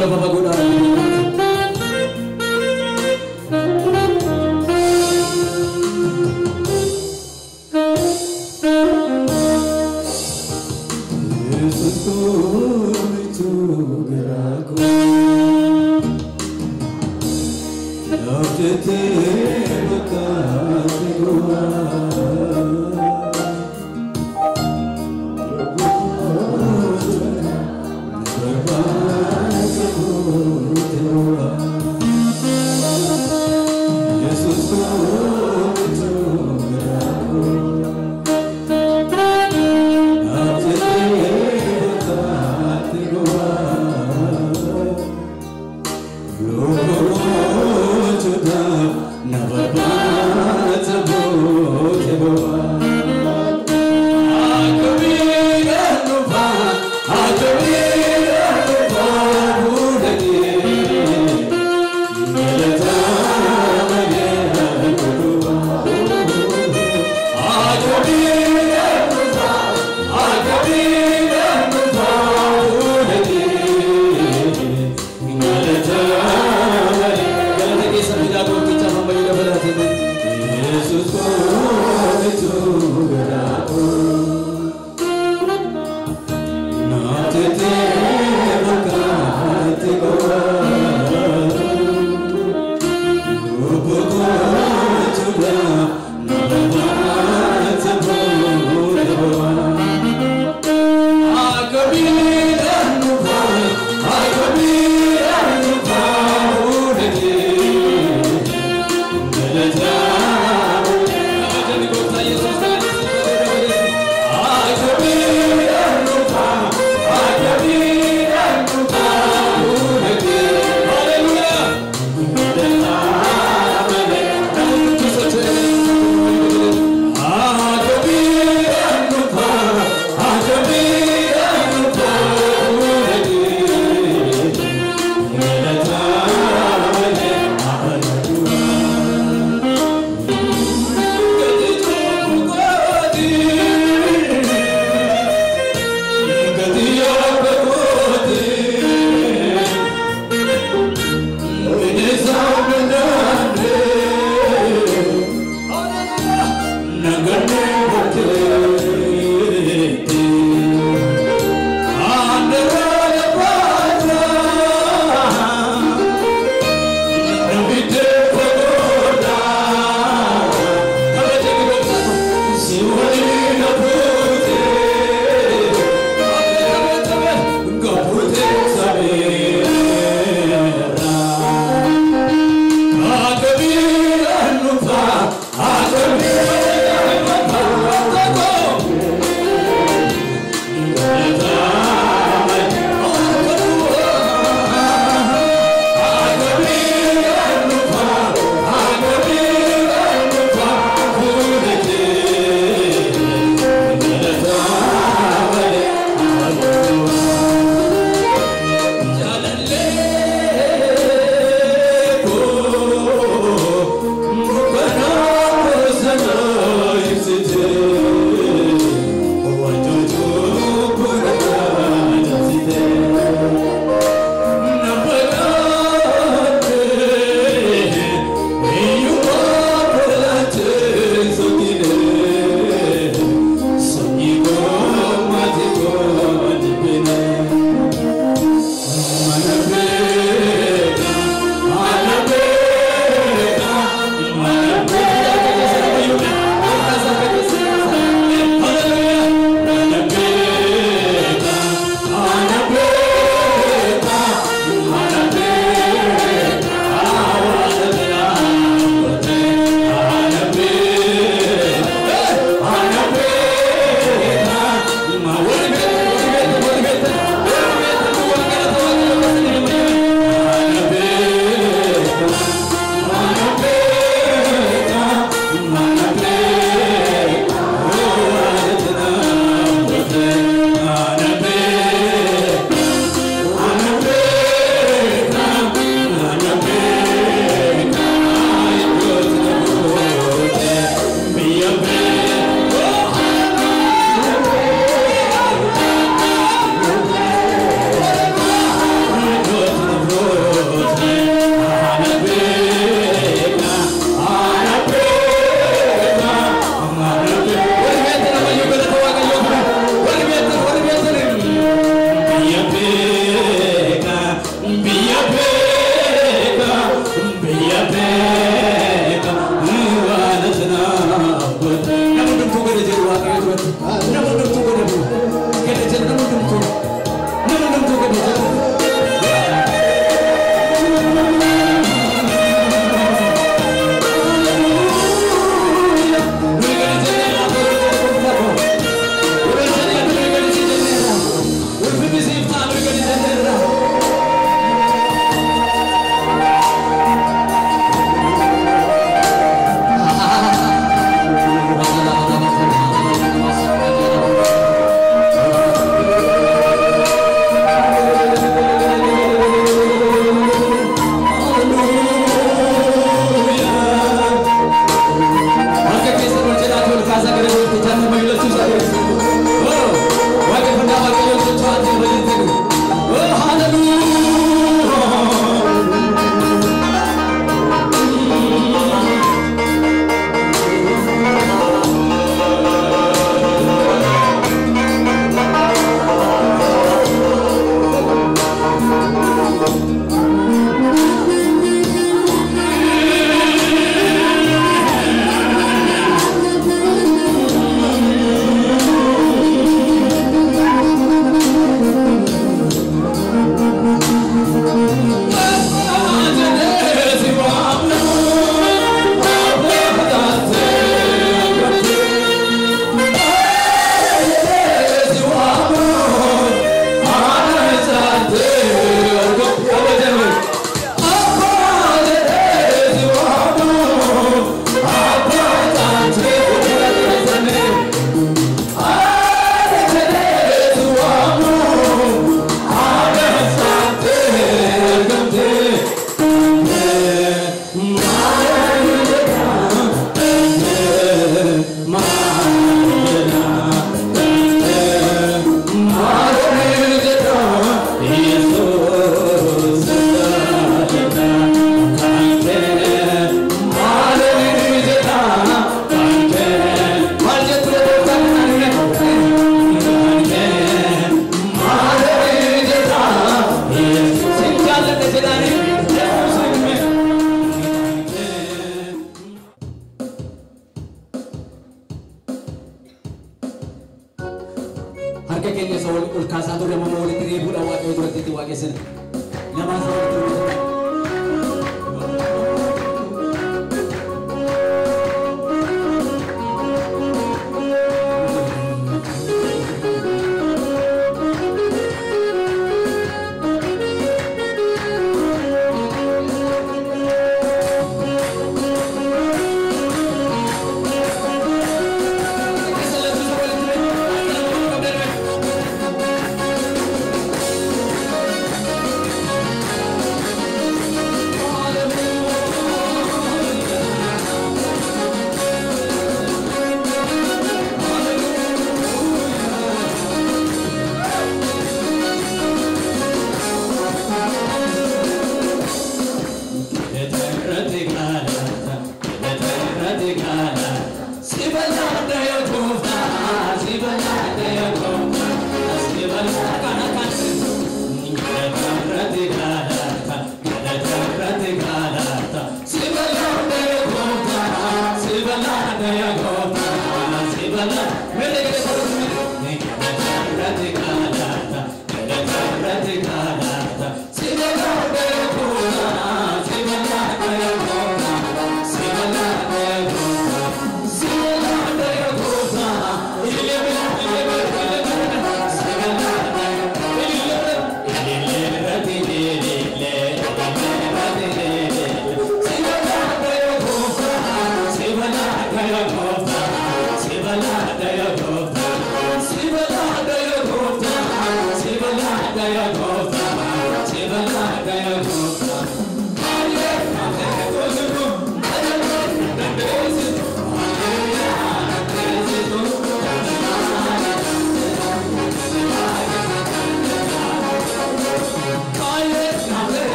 Lafa fagoodhaa. Yesus koo garaa koo naaf jettee bakkaatti du'aa. Yesus koo garaa koo naaf jettee bakkaatti du'aa.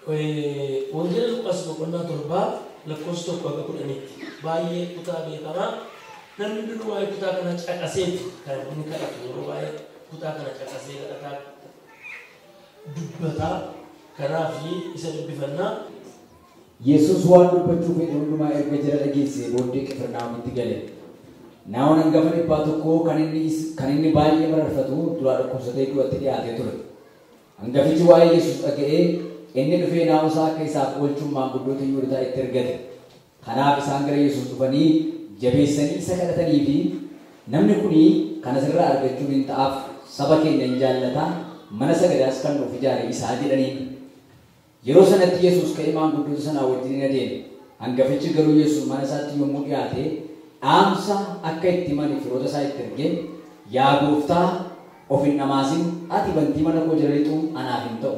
Wangeela Luqaas boqonnaa 7 lakkoofsa 1 hanga 10tti baay'ee kutaa beekamaa namni hundinuu waa'ee kutaa kana caqaseeti kan inni kadhatu yeroo baay'ee kutaa kana caqasee kadhataa dubbataa kanaaf isa dubbifannaa. Yesuus waan dubbachuu fedhe hundumaa erga jara dhageessee booddee Qifirnaahomitti gale. Naa'on hangafa dhibbaa tokko kan inni baay'ee mararfatu duraa dhukkubsatee du'atti dhiyaatee ture. Hangafichi waa'ee Yesuus dhaga'ee inni dhufee naa'usaa akka isaaf oolchuun maanguddoota Yihuudootaa itti ergate. Kanaaf isaan gara Yesuus dhufanii jabeessanii isa kadhatanii fi namni kuni kan asirraa argachuun hin ta'aaf saba keenya hin jaallataa mana sagadaas kan nuuf ijaare isaa jedhaniin. Yeroo sanatti Yesuus ka'ee maanguddoota sanaa wajjin hin adeeme. Hangafichi garuu Yesuus mana isaatti yommuu dhiyaate dhaamsa akka itti himaniif firoota isaa itti ergee, yaa gooftaa of hin dhamaasin, ati bantii mana koo jala lixuun anaaf hin ta'u.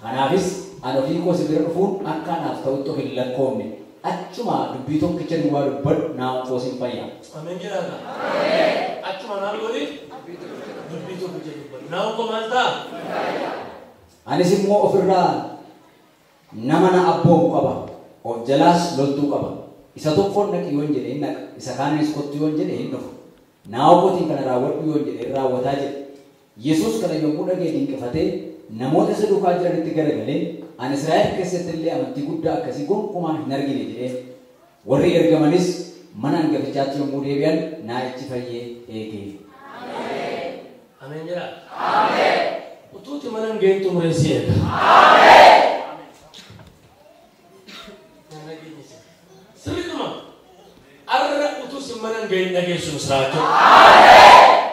Kanaafis ani ofii koo si bira dhufuun akka anaaf ta'utti of hin lakkoofne. Achuma dubbii tokkicha duwwaa dubbadhu naa'on koos hin fayya. Ameen jedhaa. Achuma maal godhi? Dubbii tokkicha dubbadhu. Naa'on koo maal ta'a? Anis immoo ofirraa nama na abboomu qaba. Of jalaas loltuu qaba. Isa tokkoon dhaqi yoon jedhe hin dhaqa. Isa kaanis kottu yoon jedhe hin dhufu. Naa'on kootiin kana raawwadhu yoon jedhe hin raawwataa jedhe. Yesuus kana yommuu dhaga'e dinqifatee namoota isa duukaa jiranitti garagalee ani Israa'el keessatti illee amantii guddaa akkasii gonkumaa hin argine jedhee. Warri ergamanis mana hangafichaatti yommuu deebi'an naa'ichi fayyee eege. Ameen jedhaa. Ameen. Utuuti mana hin geenye xumureessi eega. Ameen. Sirriidhuma. Arra utuu si mana hin geenye dhageessu misraachuu. Ameen.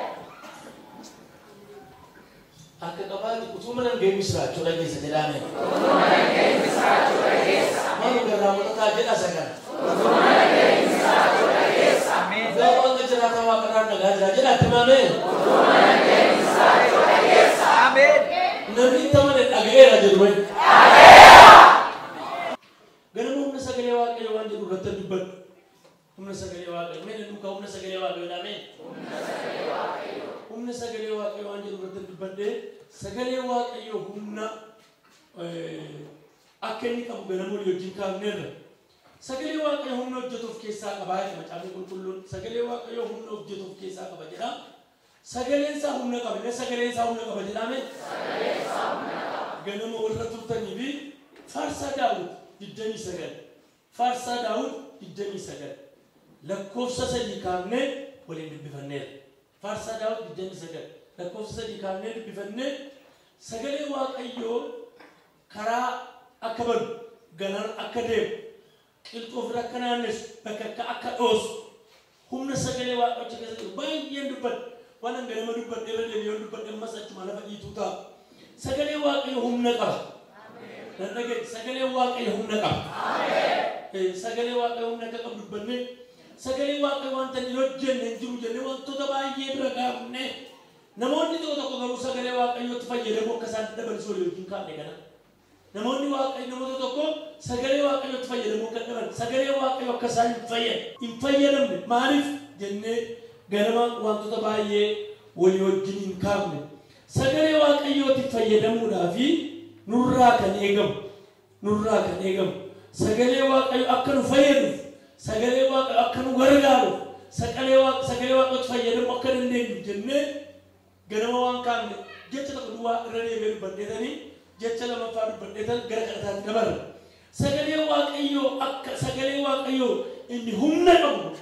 misiraachoo dhageessa jedhame. Maal garraamota jedha sagala. Gaafa jiraata waaqarraan nagaa jira jedha timame. Namni tamane dhaga'eera jedhu wayi. Ganama humna sagalee waaqayyo waan jedhu irratti dubbadhu. Humna sagalee waaqayyo mee duukaa humna sagalee waaqayyo dhaame. Humna sagalee waaqayyo waan jedhu irratti dubbadhee sagalee waaqayyo humna akka inni qabu ganama walii wajjin kaafneerra. Sagalee waaqayyo humna hojjetu of keessaa qaba jedha macaafni qulqulluun. Sagalee waaqayyo humna hojjetu of keessaa qaba jedha. Sagaleen isaa humna qaba. Inni sagaleen isaa humna qaba jedhame. Ganama warra turtanii fi Faarsaa Daawud 29. Faarsaa Daawud 29. Lakkoofsa 3 kaafnee waliin dubbifanneerra. Faarsaa Daawud 29. Lakkoofsa 3 kaafnee dubbifannee sagalee waaqayyoo karaa akka banu galaan akka deemu qilxuu ofirra akka naannessu bakka akka dhoosu humna sagalee waaqayyoo keessa jiru baay'een dubbadhe. Waan an ganama dubbadhe irra deebi'ee dubbadhe ammas achuma lafa dhiituu ta'a. Sagalee waaqayyoo humna qaba. Nan sagalee waaqayyoo humna qaba. Sagalee waaqayyoo humna akka qabu dubbanne sagalee waaqayyoo wanta hin hojjenne hin jiru jennee wantoota baay'ee bira gaafne namoonni tokko tokko garuu sagalee waaqayyootti fayyadamu akka isaan dabalsu walii wajjin kaafne kana. Namoonni waaqayyo namoota tokko sagalee waaqayyootti fayyadamu akka dhaban sagalee waaqayyoo akka isaan hin fayyadamne maaliif jennee ganama wantoota baay'ee walii wajjin hin kaafne. Sagalee waaqayyootti fayyadamuudhaaf nurraa kan eegamu nurraa kan eegamu sagalee waaqayyo akka nu fayyaduuf sagalee waaqayyo akka nu gargaaruuf sagalee waaqayyootti fayyadamu akka dandeenyu jennee ganama waan kaafne jecha tokko duwwaa irra deebi'ee dubbadheetanii jecha lamaffaa dubbadheetan gara kadhataatti dabarra. Sagalee waaqayyoo akka sagalee waaqayyoo inni humna qabu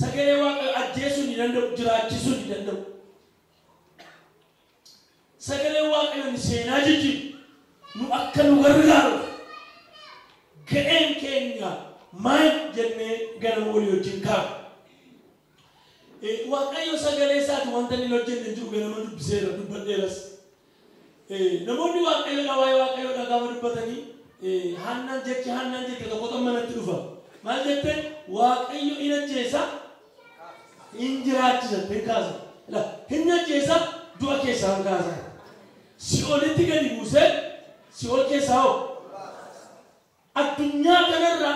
sagalee waaqayyoo ajjeesuu ni danda'u jiraachisuu ni danda'u. Sagalee waaqayyoo inni seenaa jijjiiru nu akka nu gargaaruuf ga'een keenya maal jennee ganama walii wajjin kaafne. Waaqayyo sagalee isaati wanta inni hojjenne jiru ganama dubbiseera dubbadheeras. Namoonni waaqayyoodha waa'ee waaqayyoodha gaafa dubbatanii hannaan jechi hannaan jette tokko manatti dhufa. Maal jette waaqayyo hin ajjeesa hin jiraachisa hin kaasa. Hin ajjeesa du'a keessaa hin kaasa. Si'oolitti gadi buusee si'ool keessaa hoo addunyaa kanarra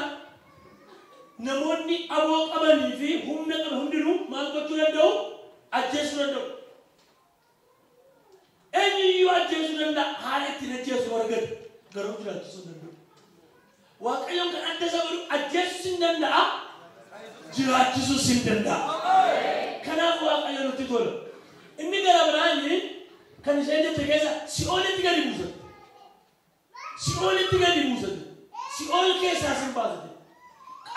namoonni aboo qabanii fi humna qaban hundinuu maal gochuu danda'u? Ajjeesuu danda'u. Eenyuyyuu ajjeesuu danda'a haala ittiin ajjeesu argatu garuu jiraachisuu hin danda'u. Waaqayyoon kan adda isa godhu ajjeesuus hin danda'a jiraachisuus hin danda'a. Kanaaf waaqayyo nutti tola. Inni gara biraan kan isheen jette keessa si'oolitti gadi buusate. Si'oolitti gadi buusate. Si'ool keessaa sin baasate.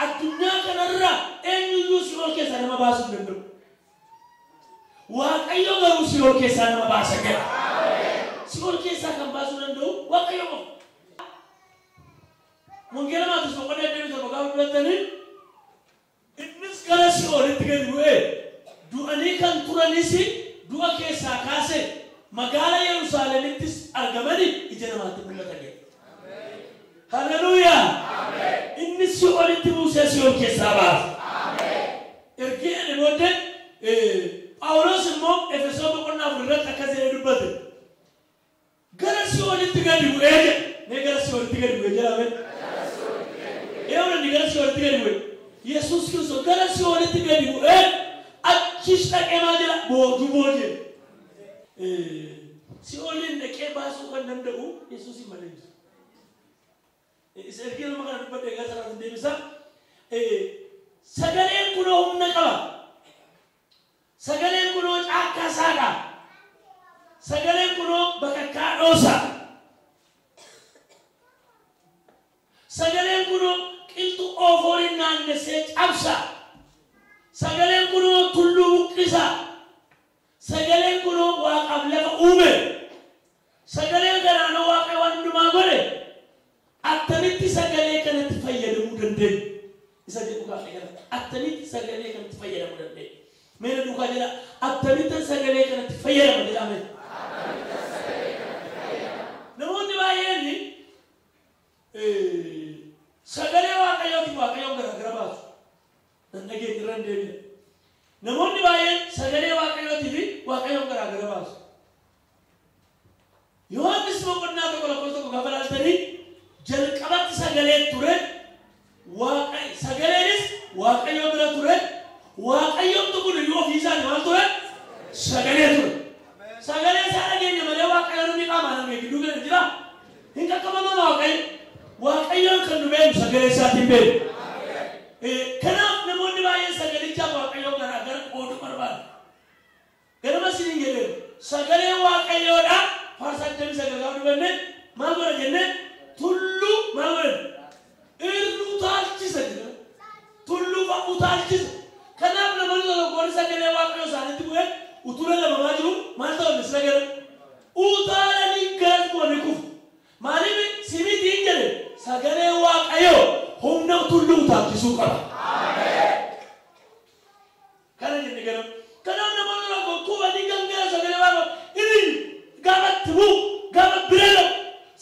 Addunyaa kanarra eenyuyyuu si'ool keessaa nama baasuu hin danda'u. Waaqayyo garuu si'ool keessaa nama baasa jedha. Si'ool keessaa kan baasuu danda'u waaqayyo qofa. Wangeela Maatiyoos boqonnaa 27 gaafa fudhattanii innis gara si'oolitti gadi bu'ee du'anii kan turanis du'a keessaa kaasee magaala Yerusaalemittis argamanii ija namaatti mul'atan jedha. Halleluuyaa! Inni si'oolitti buusee si'ool keessaa baasa. Ergi inni booddee Phaawulos immoo Efesoon boqonnaa 4 irratti akkas jedhee dubbate. Gara si'oolitti gadi bu'ee jedhe. Mee gara si'oolitti gadi bu'ee jedhame? Eewwan inni gara si'oolitti gadi bu'e. Yesuus Kiristoos gara si'oolitti gadi bu'ee achis dhaqee maal jedha? Boojuu boojee. Si'ooliin dhaqee baasuu kan danda'u Yesuusin malee hin jiru. Isa ergi nama kana dubbadhe gara sanaatti deebisa. Sagaleen kunoo humna qaba. Sagaleen kunoo caakkaa saadha. Sagaleen kunoo bakakkaa dhoosa. Sagaleen kunoo qilxuu oofooriin naannessee cabsa. Sagaleen kunoo tulluu buqqisa. Sagaleen kunoo waaqaaf lafa uume. Sagaleen kanaanoo waaqa waan hundumaa godhe. Attamitti sagalee kanatti fayyadamuu dandeenya? Isa jedhu kaafne kana. Attamitti sagalee kanatti fayyadamuu dandeenya? Meena duukaa jedha. Attamitti sagalee kanatti fayyadama jedhame. Sagalee Waaqayyootiin Waaqayyoon garaagara baasu. Dandagee irra hin deebine. Namoonni baay'een sagalee Waaqayyootii fi Waaqayyoon garaagara baasu. Yohaannis boqonnaa 1 lakkoofsa 1 gaafa ilaaltanii jalqabatti sagalee ture, sagaleenis Waaqayyo bira ture, Waaqayyoon kun iyyuu ofii isaanii maal ture? Sagalee ture. Sagalee isaa dhageenya malee Waaqayyoon inni qaamaan argee gidduu gala jira. Hin qaqqabamamu Waaqayyo. Waaqayyoon kan nu beeknu sagalee isaatiin beeknu. Kanaaf namoonni baay'een sagalichaaf Waaqayyoon garaagara qooduu barbaadu. Ganama isiniin jedheera. Sagalee Waaqayyoodha. Faarsaa 29 gaafa dubbannee maal godha jennee tulluu maal godhan? Irru utaalchisa jedha. Tulluu fa'a utaalchisa. Kanaaf namoonni tokko warri sagalee Waaqayyoo isaanitti bu'ee utuu lallabaa jiru maal ta'u inni sagalee? Utaalanii garas bu'anii kufu. Maaliif simitiin jedhe sagalee Waaqayyoo humna tulluu utaalchisuu qaba. Kana jenne ganama. Kanaaf namoonni tokko kufanii gangala sagalee Waaqayyoo inni gaafa bu'u gaafa bira ga'u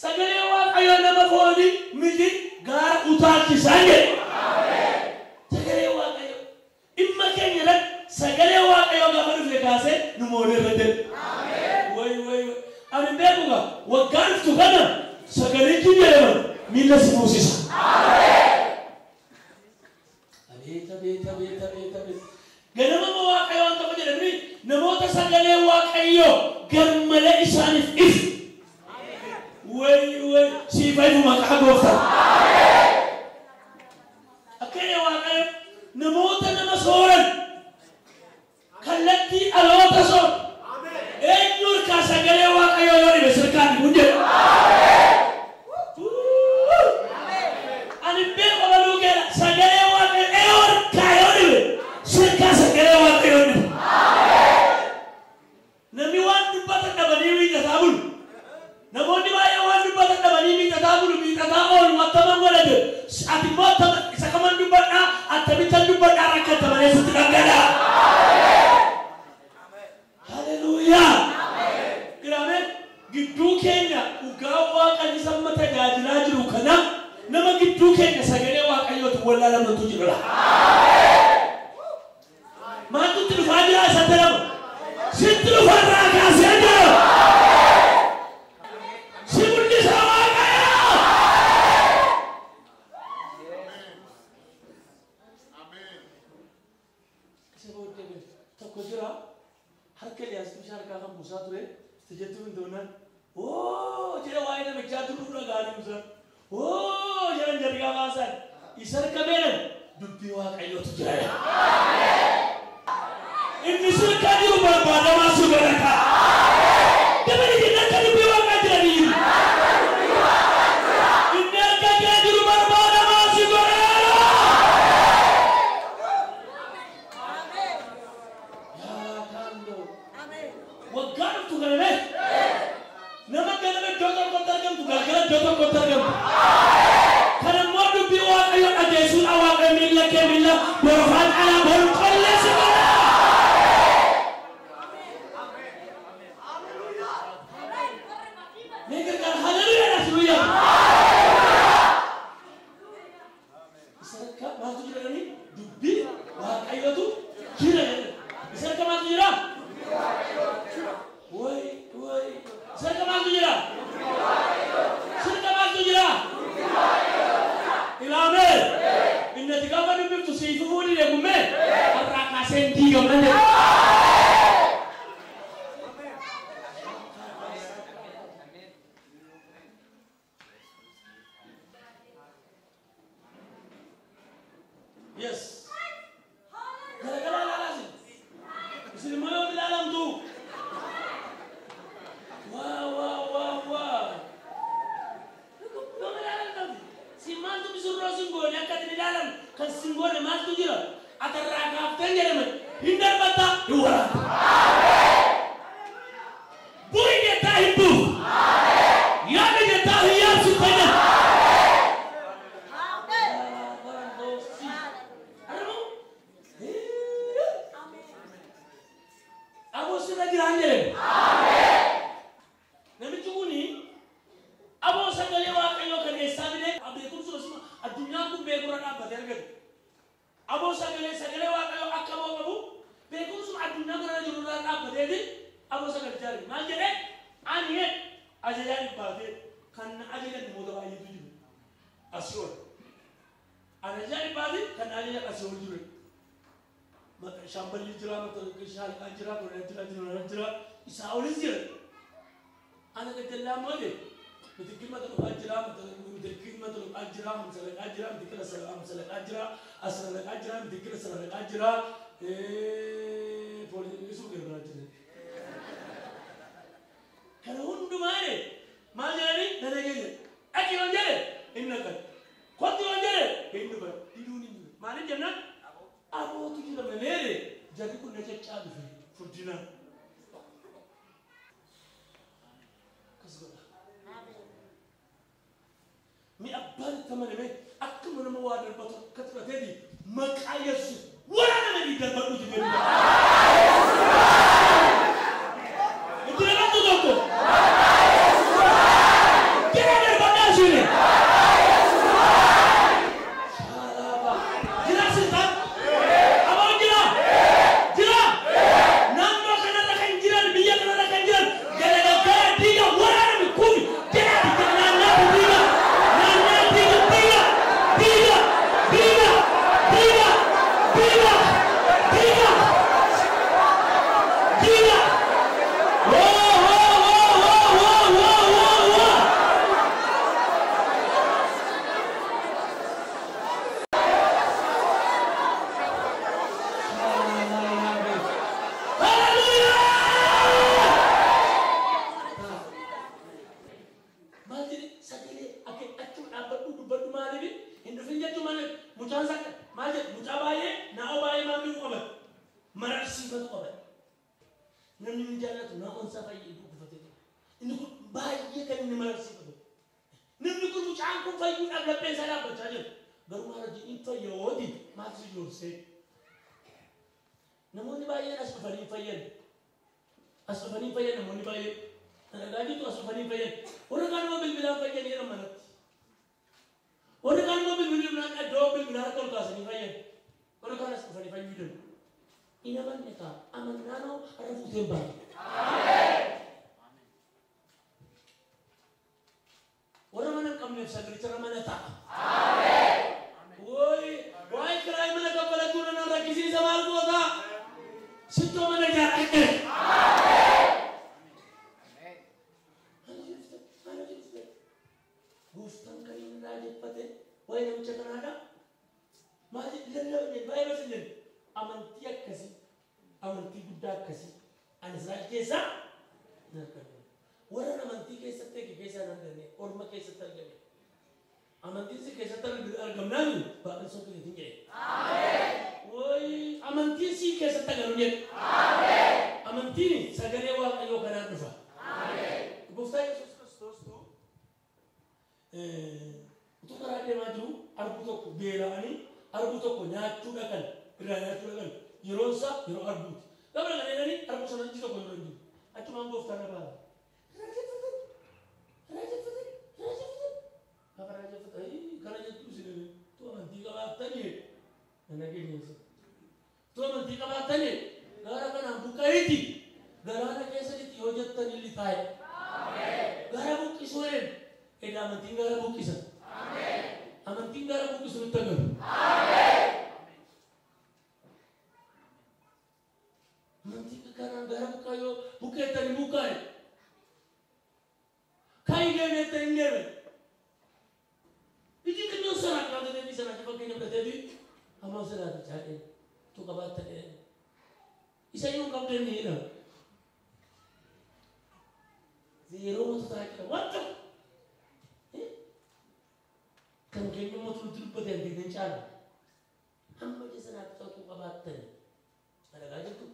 sagalee Waaqayyoo nama foonii miti gaara utaalchisaa jedhe. Sagalee Waaqayyoo dhimma keenya irratti sagalee Waaqayyoo gaafa dhufne kaasee nu moonee irra jedhe. Wayi wayi wayi ani beeku gaa waggaa dhuftu kana sagalichi jedhaman miilla si buusisa. Abeet abeet abeet abeet abeet. Ganama Waaqayyoo waan tokko jedhamni namoota sagalee Waaqayyoo garmalee isaaniif ifu. Wayi wayi siif ifu maqaa gooftaa. Akka inni Waaqayyo namoota nama sooran kallattii dhaloota sooran. Eenyu harkaa sagalee Waaqayyoo yoo dhibe sirkaan hin jedhu. Ani beeku abaluu keera sagalee Waaqayyoo eenyu harkaa yoo dhibe sirkaa sagalee Waaqayyoo dhibe. Namni waan dubbatan dhabanii miidhataa bulu. Namoonni baay'een waan dubbatan dhabanii miidhataa bulu, miidhataa oolu attaman godha jedhu. Ati immoo isa kaman dubbadhaa, akkamittan dubbadhaa rakkatta malee sitti dhangala'a. Haleluuyaa. Giraamee gidduu keenya dhugaa Waaqni samma tajaajilaa jiru kana nama gidduu keenya sagalee Waaqayyootu wallaalamatu jira. Maaltu itti dhufaa jira isatti nama? Sitti dhufaa irraa kaasee jira. Si mul'isa Waaqayyo. Isa booddee tokko jira harka Eliyaas bishaan harkaa kan buusaa ture itti jettuu hin doonaan oo jedha waa'ee namichaa turuu dhaga'anii buusan oo jedhan jarri gaafa haasa'an isa harka beelan dubbii Waaqayyootu jira. Inni sirka jiru barbaadamaa si godhata. Dabali jenna akka dubbii Waaqaa jiranii jiru. Inni harka kee jiru barbaadamaa si godheera. Yaa kaandoo. Waggaa dhuftu kana mee nama ganama iddoo tokkotti argamtu galgala iddoo tokkotti argamtu. Kana immoo dubbii Waaqayyoo dhageessuudha Waaqayyo miilla kee miilla borofaan alaa boru qollee si godha. Mee gargaara haleluuyaa haleluuyaa. Isa harka maaltu jira jedhanii dubbii Waaqayyootu jira jedhan. Isa harka maaltu jira? Wayi wayi. Isa harka maaltu jira? Sirka maaltu jira? Ilaamee. Inni ati gaafa dubbiftu siif fuudhii eegummee har'aa kaasee hin diigamne jedhe. Yes. Gara-gara ilaalaa isin. Isin immoo yoom ilaalamtu? Waa waa waa waa. Yoom ilaalamtu? Si maaltu misirroo sin goone akka isin ilaalamtu kan sin goone maaltu jira? Ati irraa kaaftee jedhame hin darbatta hin waraanta. Bu'i jettaa hin buufu. Yaada jettaa hin yaabsu fayyada. Aboo sirra jiraan jedhame. Namichi kuni aboo sagalee Waaqayyoo kan eessaa fide beekumsa osuma addunyaan dhaabbateeti aboo sagal jaari maal jedhee ani ajajaa dhibbaatee kan ajajan namoota baay'eetu jiru asii ol ajajaa dhibbaatee kan ajajan asii ol jiru shamballi jira shaalqaan jira godhan jira jira jira isaa olis jira ana gajjallaa malee mitikii mata dhugaa jira mitikii mata dhugaa jira hamsalaqaa jira mitikii hamsalaqaa jira asralaqaa jira mitikii asralaqaa jira poolisii isuu gargaraa jira kana hundumaa jedhe maal jedhanii na dhageenya dhaqi yoon jedhe hin dhaqan kottu yoon jedhe hin dhufan diduun hin jiru maaliif jennaan abootu jira malee jarri kun na caccaa dhufe furdinaan akkas godha mi abbaan itti amaname akkuma nama waa darbatu akka fudhateeti maqaa Yesuus waraana nama darbadhuuti jedhu. Itti darbatu tokko. Jira darbadhaa isheen. Shaalaaba. Jira siltaan. Aboon jira. Jira. Naannoo kanarra kan jiran biyya kanarra kan jiran galagalgala diiga waraana kufi jira naannoo diiga. Naannoo diiga diiga diiga diiga diiga diiga diiga diiga. Woo woo woo woo woo woo woo woo. Hallelujah! Maal jedhe sagalee akka achuma dhaabbadhu dubbadhu maaliif hin dhufin jechuu maaliif mucaan sakka maal jedhe mucaa baay'ee naa'oo baay'ee maal miidhuu qaban mararsiifatu qaban namni inni jaallatu naa'oon isaa fayyee guffatee ture inni kun baay'ee kan inni mararsiifatu namni kun mucaan kun fayyuudhaaf lapheen isaa dhaabbachaa jira garuu maal hojii hin fayyooti maaltu si joorsee namoonni baay'een as dhufanii hin fayyan as dhufanii hin fayyan namoonni baay'een dhagaa jirtu as dhufanii hin fayyan warra kaan immoo bilbilaan fayyan jedhan manatti warra kaan immoo bilbilaan iddoo bilbilaa harka ol kaasanii fayyan warra kaan as dhufanii fayyuu danda'u hin amanne kaa amannaanoo har'a fuutee hin baane warra mana hin qabneef sagalicharra mana ta'a Woi, waa'ee kiraayii mana kaffalachuu nan rakkisiisa maal goota? Sittoo mana ijaarradhe. Gooftaan kan inni raajeffate waa'ee namicha kanaadha. Maal lallabne baay'ee basa jedhu amantii akkasii amantii guddaa akkasii ani Israa'el keessaa hin arganne. Warra amantii keessatti eege keessaa hin arganne orma keessatti arganne. Amantiin si keessatti argamnaan baay'een soo keessatti jedhe. Woi, amantiin si keessatti argamu jedhe. Amantiin sagalee Waaqayyoo kanaan dhufa. Gooftaa Yesuus Kiristoostu utuu karaa deemaa jiru arguu tokko beela'anii arguu tokko nyaachuu dhaqan irraa nyaachuu dhaqan yeroon isaa yeroo arguuti. Gabra kana jedhanii arguu sana iji tokko yeroo hin jiru. Achumaan gooftaan na baala. Raajeffatan, raajeffatan, raajeffatan. Gaafa raajeffatan kana jettuu isin tu amantii qabaattanii nana keenyessa. Tu amantii qabaattanii gaara kanaan buqqa'iiti galaana keessatti yoo jettan illi taa'e. Gaara buqqisuu jedhan edda amantiin gaara buqqisa. Amantiin gaara buqqisu nutti agaru. Amantii kanaan gaara buqqaa yoo buqqeettanii buqqaa'e. Kaayi deemeettanii hin deemen. Iji xinnoo sanaa qabatee sanaa fakkeenya fudhatee hamma sanaati chaadhee tu qabaattanii isa yoo qabdan ni jedhama. Zeeroo matu taa'ee jira waan tokko kan keenyummaa nutti dubbate hin caala hamma ija sanaaf ta'u qabaattanii dhagaa jirtu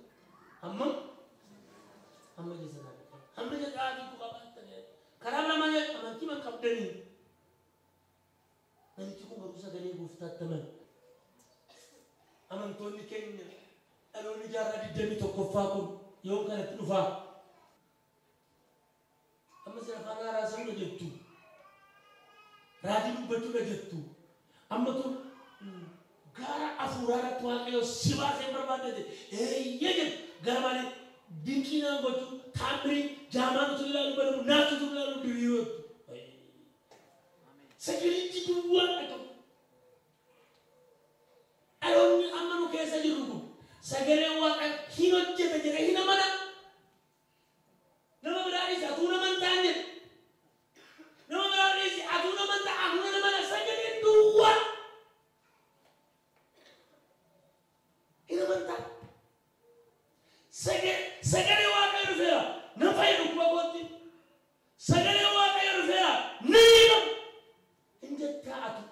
hamma hamma ija sanaaf hamma ija xaafiitu qabaattanii karaa lamaan amantii man qabdanii namichi kun garuu sagalee gooftaatti amane. Amantoonni keenya dhaloonni jaarraa 21ffaa kun yoo kanatti dhufaa amma sina afaan haaraa sanudha jettu raajii dubbachuudha jettu amma tun gara afuuraa irratti Waaqayyo si baasee barbaadate eeyyee jedhu gara malee Dinqiinaan gochuu taammirii jaamaan utuu ilaalu banamu naatti utuu ilaalu diriirootu. Sagalichi duwwaan dhaqabu. Dhaloonni amma nu keessa jirru kun sagaleen Waaqaa hin hojjeta jedhee hin amana. Nama biraa dhiisi atuu nama hin ta'an jedhe. Nama biraa dhiisi atuu nama hin ta'an atuu nama amana sagaleen duwwaa. Hin amantaa. Sagalee Waaqayyo dhufeera nan fayyadu dhukkuba kootti. Sagalee Waaqayyo dhufeera nan hiikamu. Hin jettaa atu.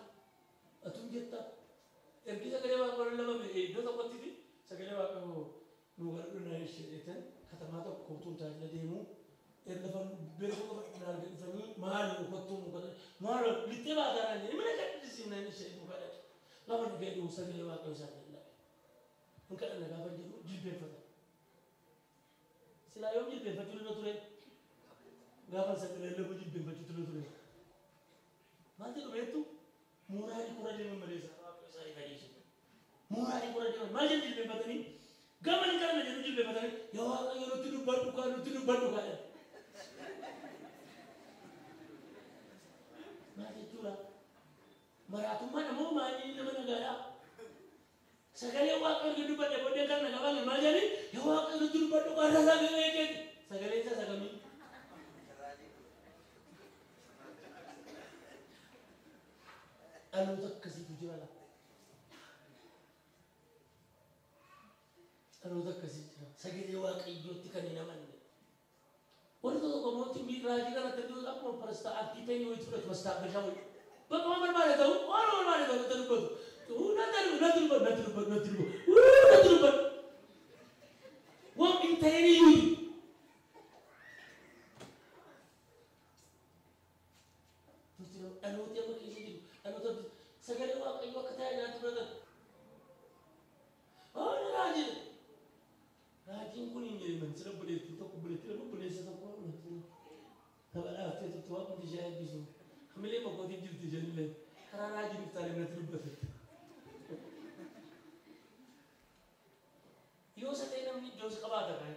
Atu hin jettaa. Ergi sagalee Waaqayyo lallabame iddoo tokkotti sagalee Waaqayyo nu gara na isheetan katamaa tokko utuu tajaajila deemu lafa beeku qofa na argatanii maal kottuu muka maal littee baataa naan jedhe mana kadhisiin naan ishee muka dhaqe. Gaafa nu ga'e sagalee Waaqayyo isaan lallabe. Hin kadhanna gaafa jedhu jilbeenfata. Silaa yoom jilbeenfachuu irra ture? Gaafa sagalee lallabu jilbeenfachuu irra ture. Maal jedhu beektu? Mooraalii kora deeman malee isaa fayyisa. Mooraalii kora deeman maal jedhu jilbeenfatanii? Gama hin kadhanna jedhu jilbeenfatanii yaa Waaqayyo nutti dubbadhu kaa nutti dubbadhu kaa jedhu. Maal jechuudha? Maraatummaan ammoo maalii nama nagaadhaa? Sagalee Waaqayyo erga dubbadhe booddee kan nagaa baane maal jedhani? Yaa Waaqayyo nutti dubbadhu kaa irra sagalee keeti. Sagaleen isaa sagamii. Dhaloota akkasiitu jira laata? Dhaloota akkasii jira. Sagalee Waaqayyootti kan hin amanne. Warri tokko mootii raajii kanatti iddoo akkuma parastaa aktii wayii fudhatu mastaabashaa wayii. Bakka waan barbaade ta'u waan barbaade ta'u natti dubbatu. Natti natti dubbatu natti dubbatu natti dubbatu natti dubbatu. Waan hin ta'in iyyuu. Dhalooti amma keessa jiru dhaloota sagalee Waaqayyoo akka ta'e nyaatti fudhatan. Raajii raajiin kun hin jedhaman sira buleettii tokko buleettii obboleessa tokko tapha turte waan hundi ishee eebbisu. Hamilee bokkootiin jirti isheenillee karaa raajii dhuftaalee natti dubbate. Yoo isa ta'e namni iddoo isa qabaata kan.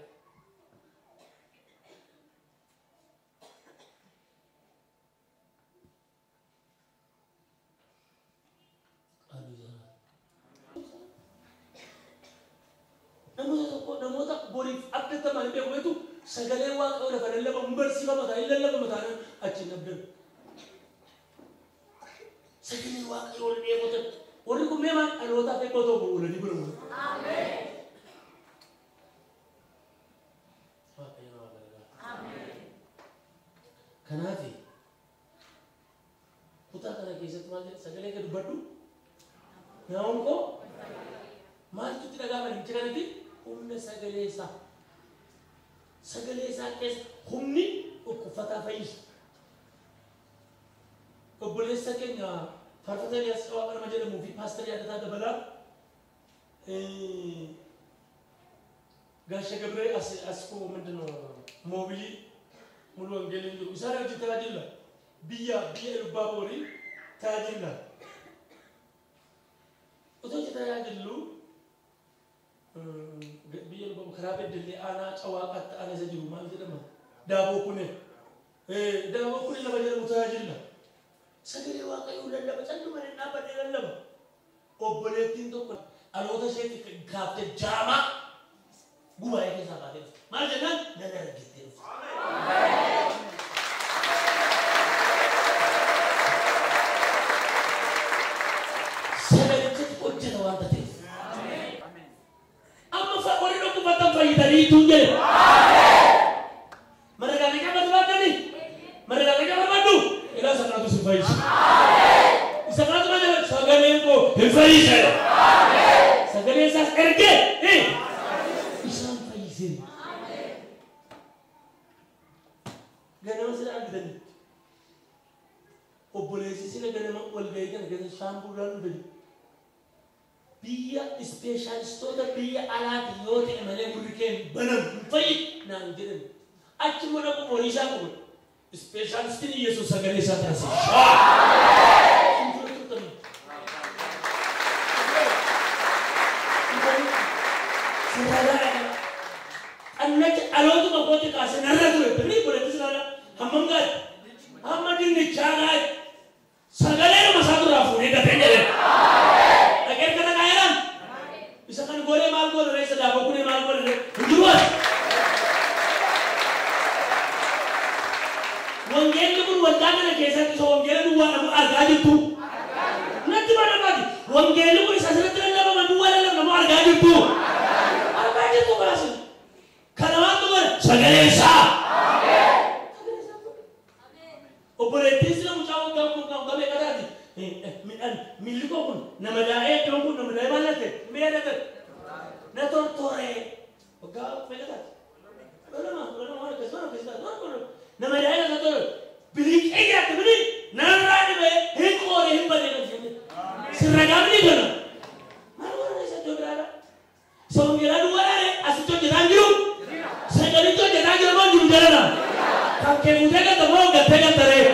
Namoota tokko namoota boriif abdataman hin beeku beektu sagalee Waaqayyoo lafa lallabamu barsiifama ta'a hin lallabama ta'a achi hin abdan. Sagalee Waaqayyoo ol dheebotan warri kun mee maal dhalootaaf eebboo oolanii biramu. Waaqayyo nama gargaara. Kanaaf kutaa kana keessatti maal jedha sagalee kee dubbadhu naa'uun koo maaltu itti dhaga'ama namicha kanatti humna sagalee isaa. Sagalee isaa keessa humni dhukkubsataa fayyisa. Obboleessa keenya Faarfataa Eliyaas Cawaa nama jedhamuu fi Paaster Yaadataa Dabalaa Gaasha Gabree as koo ምንድን ነው ሞቢሊ ሙሉ ወንጌልን jiru isaan hojii tajaajila biyya biyya Ilubbaaboorii tajaajila. Otoo hojii tajaajillu biyya Ilubbaaboo karaa Beddellee aanaa Cawaaqaatti aanaa isa jiru maal jedhama? Daaboo Kunee. Daaboo Kunee lafa jedhamu tajaajila. Sagalee Waaqayyoo lallaba calluma dhaabbadhee lallaba. Obboleettiin tokko dhaloota isheetti kaaftee jaamaa gubaa'ee keessaa baatee dhufte. Maal jennaan nan argittee dhufte. Sagalichatti hojjeta waan ta'eef. Amma warri dhukkubsatan fayyitaniitu hin jedhe. Maragaalee barbaadani? Maragaalee barbaaddu? Ilaa isa kanatu si fayyisa. Isa kanatu maal jedha? Sagaleen koo hin fayyisa. Sagalee isaas ergee isaan fayyisee. Ganama sila argitanitti. Obboleessi sila ganama walgahii kana keessa shaambuudhaan dhufe. Biyya ispeeshaalistoota biyya alaati yoo ta'e malee gurri kee hin banamu hin fayyidu naan jedhan. Achi immoo dhaqu horii isaa qabu. Ispeeshaalistiin Yesuus sagalee isaa taasise. Annacha dhalootuma kooti kaasee narra ture. Tani godhatti sirraa hammam gaari? Hamma dinnichaa gaari. Sagalee nama isaa duraa fuudhee gatee jedhe. Dhaqee kana kaayeraan. Isa kan golee maal goole reessa daakuu kunee maal goole ree hin jiru as. Wangeelli kun waldaa kana keessatti isa wangeela duwwaa dhabu argaa jirtu. Natti madaqaati. Wangeelli kun isa asirratti lallabama duwwaa lallabama argaa jirtu. Argaa jirtu baasin. Kana maaltu godhe? Sagalee isaa. Obboleettiin sila mucaa waggaa kun kan qabee qadaati. Midhaan miilli koo kun nama daa'ee iddoon kun nama daa'ee maal latte? Mi'a latte. Na tortoree. Waggaa meeqa taati? Lolama lolama waan akkasii waan akkasii taate waan kun nama daa'ee na tortoree. Biliqee jiraatte bili narraa dhibee hin qoore hin badee kan isheen. Sirra gaafni kana. Maal godhan isa iddoo biraadha? Isa wangeelaa duwwaadhaan asitti hojjetaa hin jiru. Sagalitti hojjetaa jira moo jiru jalana? Kan kee fuutee galta moo galtee galtaree?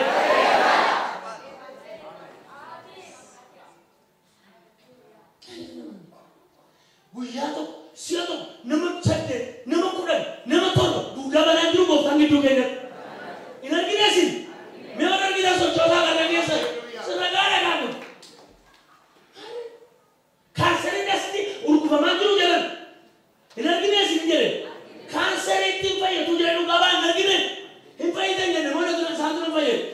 Guyyaa tokko si'a tokko nama 8 nama 10 nama 7 duudaa banaan jiru gooftaan gidduu keenyatti. Hin argine isin? Mee warra argitan sochoosaa kana keessa sirra gaara kaamu. Kaanseriin asitti urgufamaa jiru jedhan. Hin argine isin jedhe. Kaanserii ittiin fayyadu jedhe dhugaa ba'an hin argine. Hin fayyidan jedhe namoonni turan isaan turan fayyadu.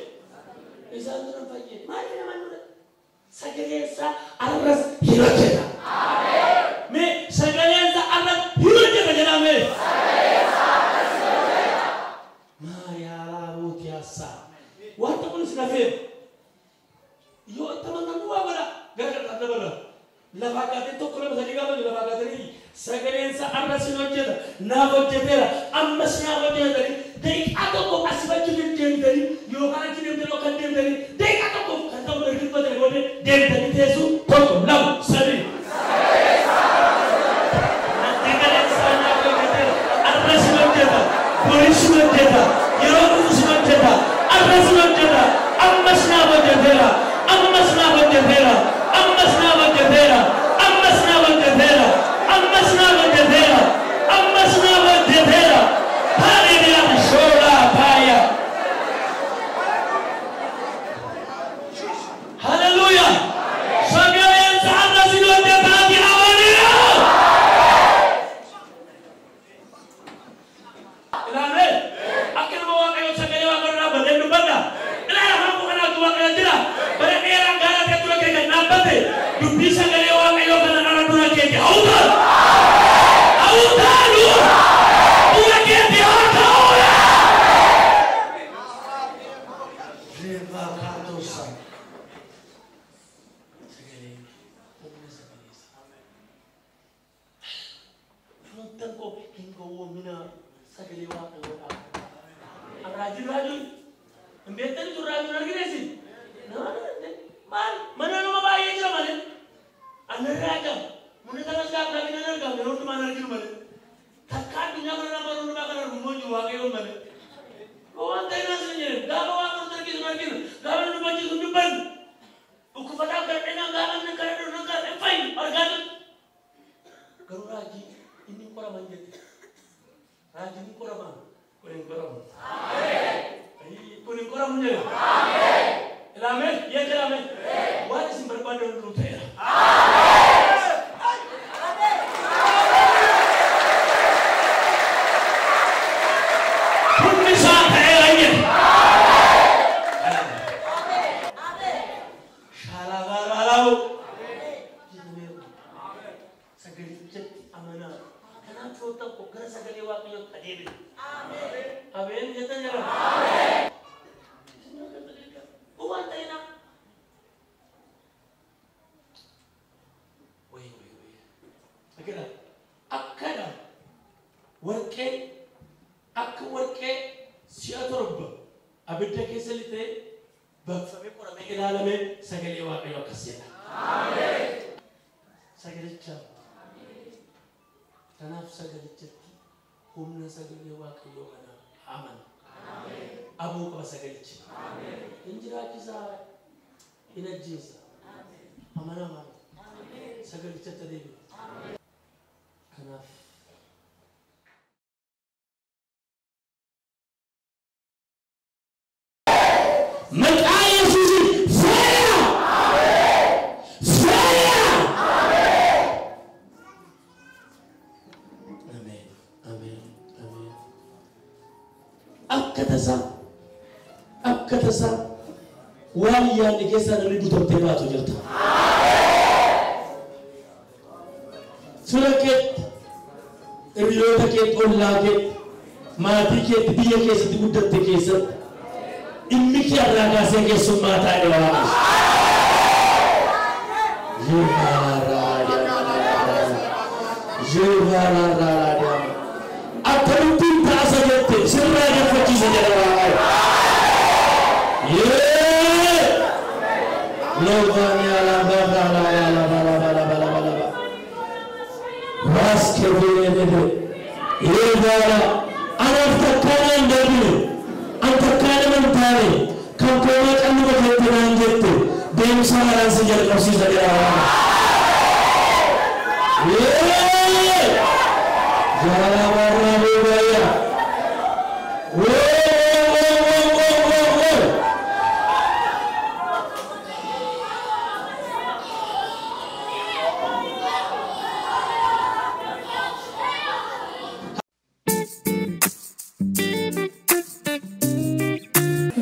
Isaan turan fayyadu. Maaliif namaan dura? Sagaleen isaa arras hin hojjeta. Mee sagaleen isaa arras hin hojjeta jedhaa mee. Maariyaa Ruutiyaassaa. Wanta kun isin hafeera. Yoo itti amantan duwwaa godha. Gara qarqara dabarra. Lafaa kaatee 1 2 3 gaafa jiru lafaa kaatanii sagaleen isaa arras hin hojjeta. Naaf hojjeteera. Ammas naaf hojjetanii daqiiqaa tokko asii achi deemtanii yookaan achi deemtanii yookaan deemtanii daqiiqaa tokko kan ta'u ergiffatanii booddee deemtanii teessu 1 2 3. Sagaleen isaa naaf hojjeteera. Arras hin hojjeta. Boris hin hojjeta. Yeroo dhufus hin hojjeta. Arras hin hojjeta. Ammas naaf hojjeteera. Ammas naaf hojjeteera. Ammas naaf hojjeteera. Ammas naaf hojjeteera. Ammas naaf hojjeteera. Ammas naaf hojjeteera. Haleluyaa shoolaa faaya. Haleluyaa. Sagaleen isaa arras hin hojjetaati amaniidha. Ilaalee akka nama Waaqayyoo sagalee Waaqayyoo dhaabbatee dubbadha. Ilaala afaan koo kanaatu Waaqayyo jira. Bara dheeraa gaara ta'e dura kee kan dhaabbate dubbii sagalee Waaqayyoo kana dhara dura keeti haa utaalu. Haa utaalu. Dura keeti haa ta'u. Reebaa kaatoosa. Sagalee humna sagalee isaa. Firoottan koo hin gowwoominaa sagalee Waaqayyoo dhaabbata. Raajiin raajiin hin beektani tun raajiin argineesi. Nama maal mana nama baay'ee jira malee. Annan raajam muna kanas gaafa raajiin nan argamu yeroo hundumaa hin arginu malee. Takka addunyaa kana nama hundumaa kan argu immoo hin jiru Waaqayyoon malee. Waan ta'e nas hin jedhe gaafa Waaqa nuti argisu hin arginu gaafa nu dubbachiisu hin dubbannu. Dhukkubsataa kadhannaa gaafa inni kadhadhu nan kadhadhu hin fayyu argaa jirtu. Garuu raajii inni hin qoraman jette. Raajiin hin qoraman kun hin qoramu. Kun hin qoramu jedhe. Ilaamee yee jedhame waan isin barbaadan hundinuu ta'eera. Humni isaa ta'eera jedhe. Shaalabaalaalawu. Sagalichatti amanaa. Kanaaf firoottan koo gara sagalee Waaqayyootti adeemina. Ameen jettan jira. Waan ta'inaa. Wayii wayii wayii. Akkana akkana warqee akka warqee si'a 7 abidda keessa lixee baqfamee qoramee ilaalamee sagalee Waaqayyoo akkas jedha. Sagalicha. Kanaaf sagalichatti humna sagalee Waaqayyoo kana amana. Aboo qaba sagalichi. Hin jiraachisaa, hin ajjeesa. Amanaa maali? Sagalichatti adeemu. Kanaaf Maqaa Yesuusiin feera! Feera! Ameen. Ameen. Ameen. Akka tasaa akka tasaa waan yaadne keessaa namni butamtee baatu jirta. Fira keetti, hiriyoota keetti, ollaa keetti, maatii keetti, biyya keessatti guddatte keessatti dhimmi kee irraa kaasee keessummaa taa'e waaqa. Akkamittiin taasa jette sirraa jaffachiisa jedha Waaqayyo. Anaaf takkaana hin darbine, an takkaana hin taane, kan kooma calluma jette naan jette, deemsa haaraan si jalqabsiisa jedha Waaqayyo. Jaalala.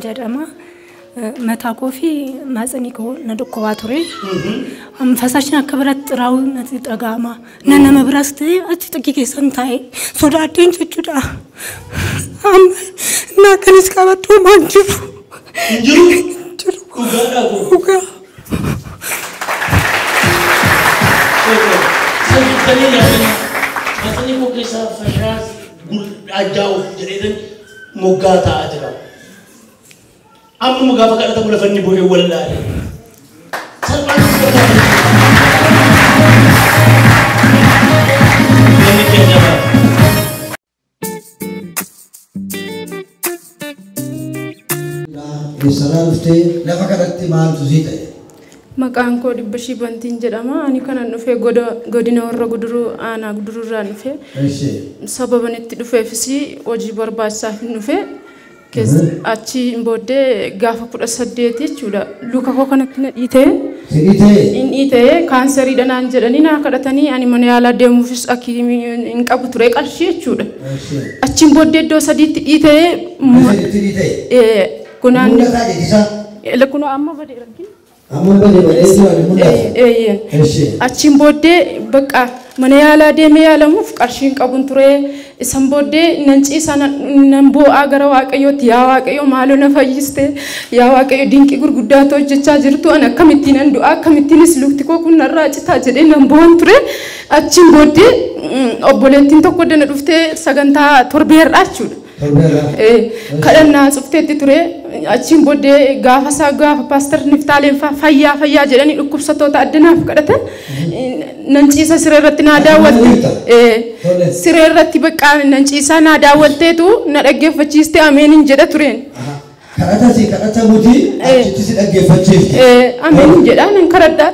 Jedhama. Mataa koo fi maatsanii koo na dhukkubaa ture. Fasaashin akka biratti xiraa'uu natti dhaga'ama. Na nama biraas ta'e achi xiqqii keessan taa'e sodaadheen jechuudha. Amma na akkanis qabadhu maan jiru. Hin jiru? Dhugaadhaa kun. Dhugaa. Sabittanii yaadanii maatsanii koo keessaa fashaas ajjaa'uuf jedheetan moggaa taa'aa jira. Amma gaafa kadhatamu lafa inni bu'ee wallaale. Salphaatti barbaadu. Namni keenya ba'a. Eessarraa dhuftee lafa kanatti maaltu sii ta'e? Maqaan koo Dhibbashii Bantiin jedhama. Ani kanan dhufe godina warra Guduruu aanaa Guduruurraan dhufe. Sababan itti dhufeefis hojii barbaachisaaf hin dhufe. Achi booddee gaafa 18 jechuudha. Luka koo kanatti na dhiitee. Si dhiitee? Hin dhiitee kaanseriidha naan jedhanii naa kadhatanii ani mana yaalaa deemuufis akkiimii hin qabu ture qarshii jechuudha. Achiin booddee iddoo sadiitti dhiitee. Sadiitti dhiitee? Kunaan. Mul'ataa jechisaa? Kunoo amma badee rakkina. Amma badee badee jira ni mul'ata. Achiin booddee bakka mana yaalaa deemee yaalamuuf qarshii hin qabun ture. Isan booddee nan ciisaa nan boo'aa gara Waaqayyootti yaa Waaqayyo maaloo na fayyiste yaa Waaqayyo dinqii gurguddaatu hojjechaa jirtu ani akkamittiin nan du'a akkamittiinis lukti koo kun narraa citaa jedhee nan boo'an ture. Achiin booddee obboleettiin tokko dana dhuftee sagantaa torbee har'aa jechuudha. Kadhannaa cufteetti ture. Achiin booddee gaafa isaa gaafa paaster Niftaaleen fayyaa fayyaa jedhanii dhukkubsattoota addanaaf kadhatan nan ciisa siree irratti naa daawwatte. Siree irratti bakka nan ciisaa naa daawwatteetu na dhaggeeffachiiste ameeniin jedha tureen. Kadhata si kadhatamuuti achitti si dhaggeeffachiifte. Ameeniin jedha nan kadhadha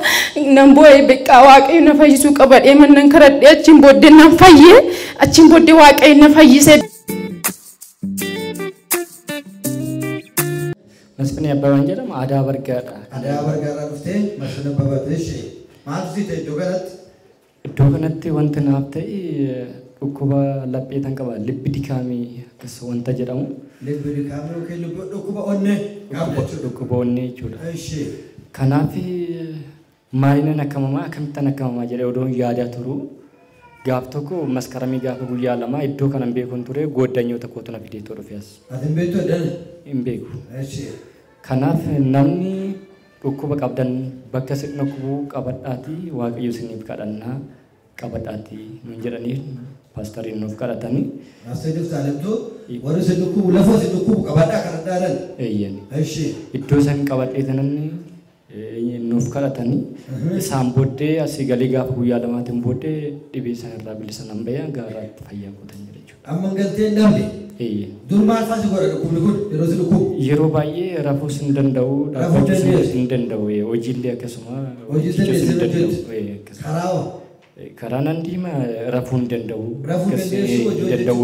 nan boo'ee bakka Waaqayyo na fayyisuu qaba deeman nan kadhadhe achiin booddee nan fayyee achiin booddee Waaqayyo na fayyise. Masfinee Abbabaan jedhama. Aadaa Bargaadha. Aadaa Bargaadhaa dhuftee Masfinee Abbabaa ishee maaltu si ta'e iddoo kanatti? Iddoo kanatti wanti naaf ta'e dhukkuba laphee tan qaba. Libbi dikaamii akkas wanta jedhamu. Libbi dikaamii yookiin dhukkuba onnee qabda jechuudha. Dhukkuba onnee jechuudha. Kanaaf maaliin akkamamaa akkamittan akkamamaa jedhee odoo yaadaa turu gaaf tokko maskaramii gaafa guyyaa lama iddoo kanan beekuun ture gooddanyoota kootu na fideetoo dhufe as. Ati hin beektu addana? Hin beeku. Kanaaf namni dhukkuba qabdan bakka isin dhukkubuu qabadhaatii Waaqayyo isiniif kadhannaa qabadhaatii nuun jedhanii paastariin nuuf kadhatanii. Paasterii Niftaalemtu warri isin dhukkubu lafa isin dhukkubu qabadhaa kadhadhaadhan. Eeyyani. Iddoo isaan qabadhee tananni nuuf kadhatanii isaan booddee asii galii gaafa guyyaa lamaatiin booddee dhibee isaan irraa bilisa nan bahe gaaraatti fayyaa gootan jira jechuudha. Amma galtee hin dhabne? Dur maal fa'aa si godha dhukkubni kun yeroo si dhukkubu? Yeroo baay'ee rafuus hin danda'u, dhaabbachuus hin danda'u, hojiillee akkasuma Hojii hojjechuus hin dandeessee danda'u. hojjetu. Karaa hoo? Karaa nan deema rafuu hin danda'u. Rafuu dandeessu danda'u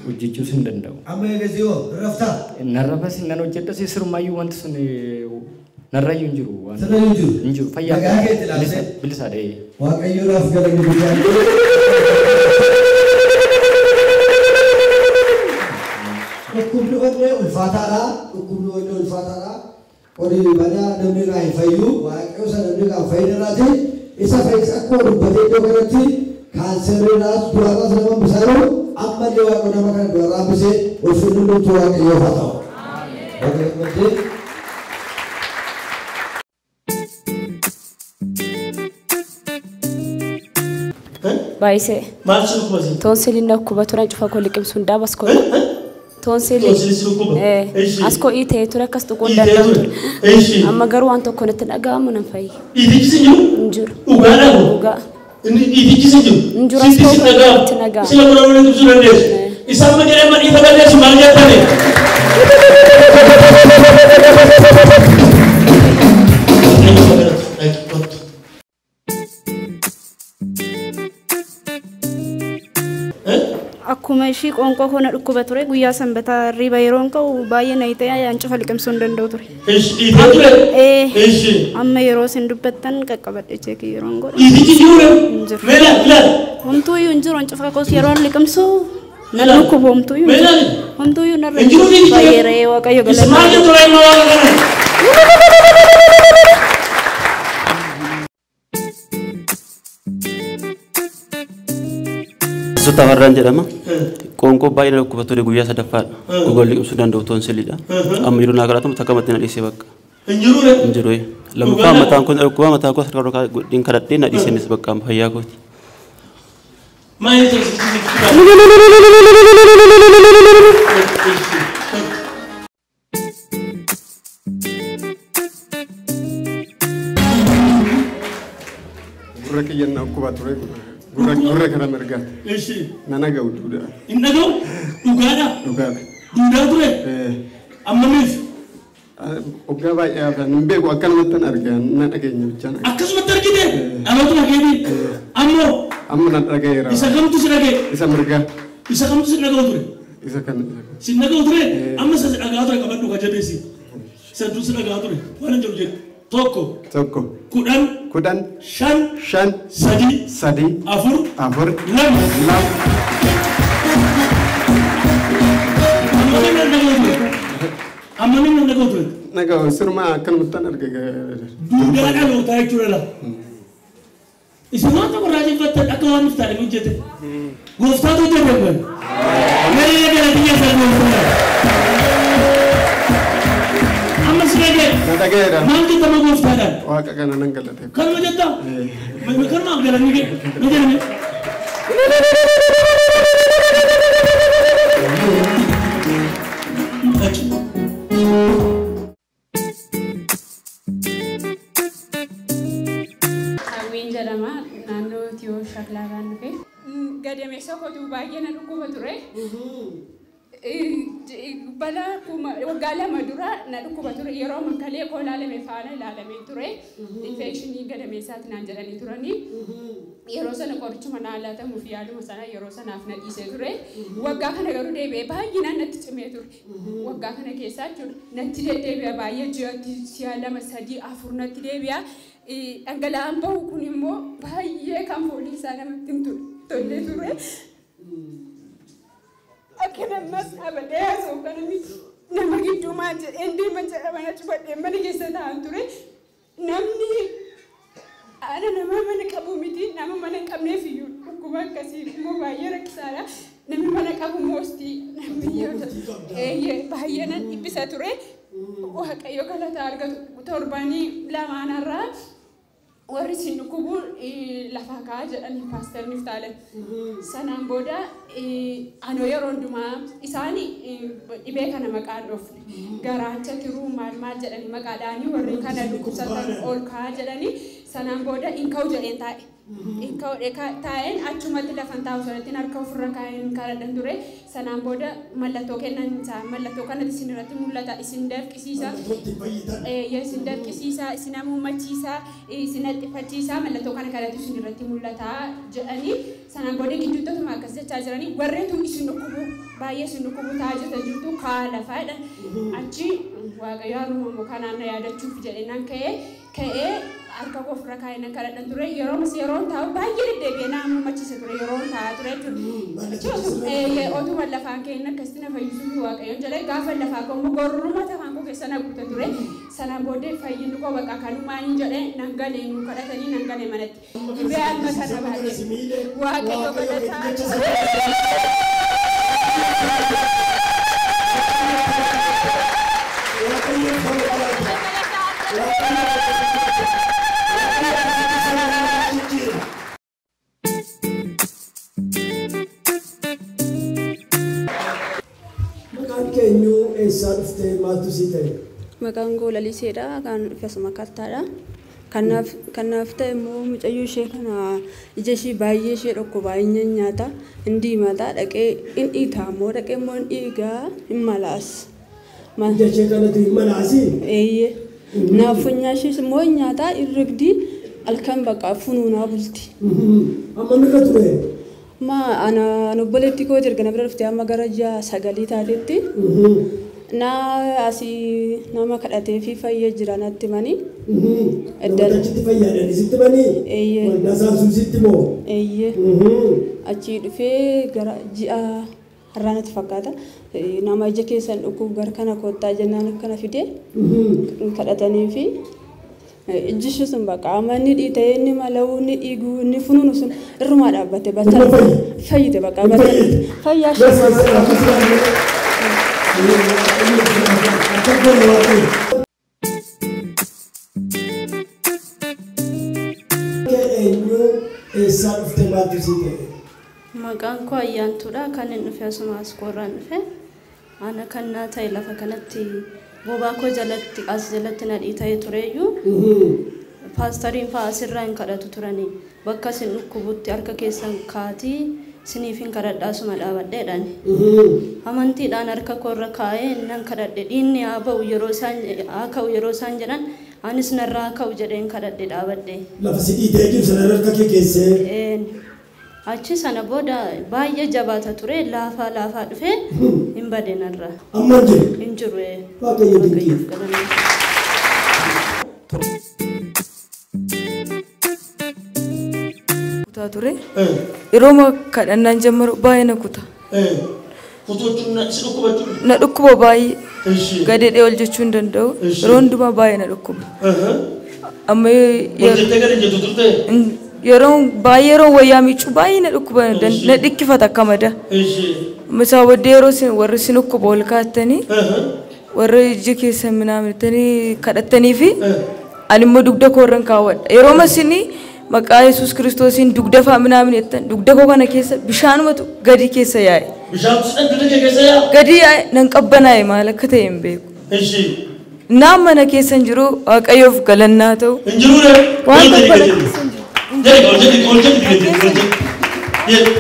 hojjechuus hin danda'u. Amma eegasii hoo raftaa? Narrafas nan hojjedhas sirmaayyuu wanti sun narrayyuu hin jiru. Sirrayyuu hin jiru? Hin jiru. Fayyaa Nagaa keetti ilaaltee? Bilisa dha'ee. Waaqayyoodhaaf galanni guddaan. Dhukkubni onnee ulfaataadha. Dhukkubni onnee ulfaataadha. Qori badaa namni irraa hin fayyu. Waaqayyo isa namni irraa hin fayyine isa fayyisa akkuma dubbatee iddoo kanatti kaanseeriidhaas du'aarraas nama hambisaaru ammallee Waaqayyo nama kana du'arraa hambisee ulfinni hundumtuu Waaqayyoof haa ta'u. Waaqayyo gammadee. Baay'isee. Maal si dhukkuba siin? Toonsiliin na dhukkuba turan cufa koo liqimsuun daaba as koo. Toonsilii. Toonsilii si dhukkuba? As koo dhiitee ture akkas tuquun danda'u ture. Amma garuu waan tokko natti dhaga'amu nan fayyi. Dhiitichi si jiru? Hin jiru. Dhugaadha moo? Dhugaa. Inni dhiitichi si jiru? Hin jiru as Sitti si koo dhaga'amu? natti dhaga'amu. Sila buna waliin ibsuu dandeessu? Isaan ma jedhee ma dhiita balleessu maal jettani? Akkuma ishii qoonqoo koo na dhukkuba ture guyyaa sanbataa hirriba yeroon ka'u baay'ee na hiitee ayaan cufa liqimsuu hin danda'u ture. Dhiitee ture? Amma yeroo isin dubbattan qaqqabadhe cheekii yeroon godhu. Dhiitichi jiru? Hin jiru. Mee ilaali ilaali. Homtuuyyuu hin jiru cufa koos yeroon liqimsu nan dhukkubu homtuuyyuu. Mee ilaali. Homtuuyyuu narra Hin jiru dhiitichi? Baay'ee re'ee Waaqayyo Isa maal galata. jettu re'ee waaqa kana? Sota Abarraan jedhama. Qoonqoo baay'ee na dhukkuba ture guyyaa sadaffaadha. Gogaa liqimsuu danda'u toonsiliidha. Amma yeroo naa kadhatamu takka matti na dhiisee bakka. Hin jiru ree? Hin jiru. Lammaffaa mataan kun dhukkuba mataa koo harka rokaa godhin kadhadhee na dhiiseenis bakka amma fayyaa kooti. Maal jettu? Gurra kiyya na dhukkuba ture. Gurra kana mirgaatti. Ishi. Na dhaga'u duudhaa. Hin dhaga'u? Dhugaadha? Dhugaadha. Duudaa ture? Ammamiif? Waggaa baay'ee hafan hin beeku akkanumatti argaa na dhageenya bichaan. Akkasumatti argite? Dhalootuma keetii? Ammoo? Amma na dhaga'eera. Isa kamtu si dhaga'e? Isa mirgaa. Isa kamtu si dhaga'u ture? Isa kana. Si dhaga'u ture? Amma isa si dhaga'aa ture qabadhu ka jabeessi. Isa dur si dhaga'aa ture. Waan hin jiru jedhu. Tokko. Tokko. 10. 10. 5. 5. 3. 3. 4. 4. 2. 2. Amma nan dhaga'u ture. Amma nan dhaga'u ture. Dhaga'u sirma akkanumatti arga. Duudaa dhalootaa jechuudha laa. Isin waan tokko raajeffattan akka waan iftaan hojjete. Gooftaatu hojjete kun. Mee galata isaa gooftaadha. Amma si dhaga'e. Na dhaga'eera. Maal jettama gooftaadhaan? Waaqa kana nan galateeffa. Kanuma jettaa? Kanumaaf galanii ga'e. Na jedhame. Hawwiin jedhama naannoo Itiyoo Shaklaarraan dhufe. Gadameessa kootu baay'ee na dhukkuba ture. Balaa waggaa 2 dura na dhukkuba ture yeroo mankalee koo ilaalame faana ilaalamee ture. Infekshinii gadameessaati naan jedhanii turanii. Yeroo sana qorichuma naa laatamuuf yaaluma sana yeroo sanaaf na dhiisee ture. Waggaa kana garuu deebi'ee baay'inaan natti cimee ture. Waggaa kana keessaa jechuudha natti deddeebi'a baay'ee ji'atti si'a 2 3 4 natti deebi'a. Dhangala'aan bahu kun immoo baay'ee kan foolii isaa namatti hin tolle ture. Akka nammas dhaabadhee haasa'u kana miti. Nama gidduu maal jedheen deema jedha mana cufadhee mana keessa taa'an ture. Namni ana nama mana qabu miti nama mana hin qabneef iyyuu dhukkuba akkasii immoo baay'ee rakkisaadha. Namni mana qabu moostii namni baay'ee nan dhiphisa ture. Waaqayyo galata argatu torbanii lamaanarraa warri isin dhukkubu lafaa ka'aa jedhanii paasterniif taalan. Sanaan booda anoo yeroo hundumaa isaan dhibee kana maqaan dhoofne garaacha tiruu maal maal jedhanii maqaadhaanii warri kana dhukkubsatan ol ka'aa jedhanii sanaan booda hin ka'u jedheen taa'e. Taa'een achumatti lafan taa'u sanatti harka ofirra kaa'een kadhadhan ture. Sanaan booda mallattoo kennan isaa mallattoo kanatti isin irratti mul'ata, isin dafqisiisa, isin dafqisiisa, isin hamuummachiisa, isin haxxifachiisa, mallattoo kana kanatti isin irratti mul'ata jedhanii. Sanaan booda gidduutti akkas jechaa jiranii warreetu isin dhukkubu baay'ee isin dhukkubu taa'aa jirtan jirtu kaa lafaa jedhan. Achi Waaqayyo harumamu kanaan na yaadachuuf jedhe nan ka'ee harka koo ofirra kaa'ee nan kadhadhan ture. Yeroon taa'u baay'ee deddeebi'ee na hamuummachiisa ture yeroon taa'aa ture jechuudha. Otuma lafaan ka'een akkasitti na fayyisuuf Waaqayyoon jedhee gaafa lafaa koo immoo gorruma afaan koo keessa na guute ture. Sanaan booddee fayyinni koo bakka kanumaan hin jedhee nan galee nu kadhatanii nan galee manatti. Dhibee amma kana baay'ee Waaqayyo galataa. Maqaan keenyu eessaa dhuftee maaltu sii ta'e? Maqaan koo Laliseedha. Kan dhufe asuma Kattaadha. Kanaaf ta'e immoo mucayyoo ishee kana ija ishee baay'ee ishee dhukkuba, hin nyaata, hin diimata, dhaqee hin dhiita immoo dhaqee immoo hin dhiigaa, hin malaas. Ija ishee kanatu hin malaasii? Eeyyee. Naaf funyaa ishees immoo hin nyaata, hin rigdi, halkan bakka funuunaa bulti. Amma mirga ture? Ma ana obboleettii koo erga na bira dhuftee amma gara ji'a 9 taatetti. Na asii nama kadhatee fi fayyee jira natti manii. Namoota achitti fayyaadhaan sitti manii? Eeyyee. Waldaa saamsuu sitti moo? Eeyyee. Achii dhufee gara ji'a har'aa natti fakkaata. Nama ija keessan dhukkubu gara kana kottaa jennaan akkana fidee kadhatanii fi ijji ishee sun bakka amma inni dhiitee inni mala'uu inni dhiiguu inni funuunu sun irrumaa dhaabbate battala fayyite bakka battala fayyaa ishee. Eenyu eessaa dhuftee maaltu sii ta'e? Maqaan koo Ayyaantuudha. Kan inni dhufe asuma Askoorraan dhufe. Ana kan naa ta'e lafa kanatti bobaa koo jalatti as jalatti na dhiita'ee tureyyuu. Paastariin fa'aa asirraa hin kadhatu turanii. Bakka isin dhukkubutti harka keessan kaatii isiniif hin kadhadhaa asuma dhaabadheedhaan. Amantiidhaan harka koorra kaa'ee nan kadhadhe, dhiinni haa ba'u yeroo isaan haa ka'u yeroo isaan jedhan anis narraa haa ka'u jedheen kadhadhe dhaabadhe. Lafa si dhiitee jiru sana harka kee keessee. Achi sana booda baay'ee jabaata ture, laafaa laafaa dhufee hin bade narra. Amma hin jiru? Hin jiru. Waaqayyo dinqii. Kutaa ture. Yeroo kadhannaan jammaru baay'ee na kuta. Kutuuchuun si dhukkubachuun? Na dhukkuba baay'ee. Gadeedhee ol jechuu hin danda'u. Yeroo hundumaa baay'ee na dhukkuba. Amma Ol jettee gadi jettu turte? Yeroo baay'ee yeroo wayyaa miiccu baay'ee na dhukkuba, na dhikkifata akka madaa. Isaa booddee yeroo isin warri isin dhukkuba ol kaattanii warri ija keessan minaamitanii kadhattanii fi ani immoo dugda koo irran kaawwadha. Yeroo isin maqaa Yesuus Kiristoosiin dugda fa'aa minaamin jettan dugda koo kana keessa bishaanumatu gadi keessa yaa'e. Bishaan dugda kee keessa yaa'e? Gadi yaa'e nan qabbanaa'e maal akka ta'e hin beeku. Naan mana keessa hin jiru Waaqayyoof galannaa ta'u. Hin jiruu ree? Waan tokko mana keessa hin jiru. Jedhi ol jedhi ol jedhi ol jedhi.